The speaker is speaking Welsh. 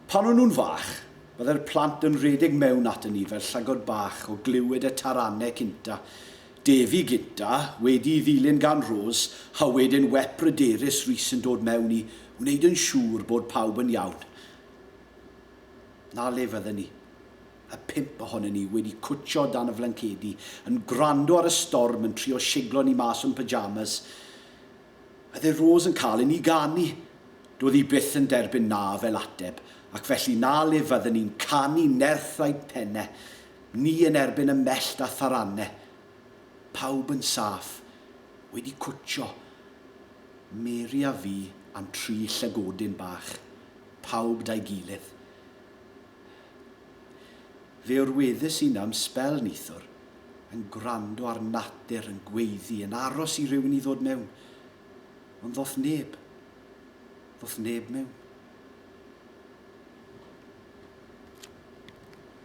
Pan o'n nhw'n fach, bydde'r plant yn rhedeg mewn atyn ni fel llygod bach o glywed y taranau cynta. Defi gynta, wedi'i ddilyn gan Rose, a wedyn wep bryderus Rhys yn dod mewn i wneud yn siŵr bod pawb yn iawn. Na le fydden ni, y pump ohonyn ni, wedi cwtsio dan y flancedi, yn gwrando ar y storm yn trio siglo ni mas o'n pyjamas. Bydde Rose yn cael i ni ganu. Doedd hi byth yn derbyn na fel ateb, ac felly na le fydden ni'n canu nerth ein penne, ni yn erbyn y mellt a tharanne. Pawb yn saff, wedi cwtsio. Mary a fi a'n tri llygodyn bach. Pawb 'da'i gilydd. Fe orweddais i 'na am sbel neithiwr, yn gwrando ar natur yn gweiddi, yn aros i rywun i ddod mewn. Ond ddoth neb. Ddoth neb mewn.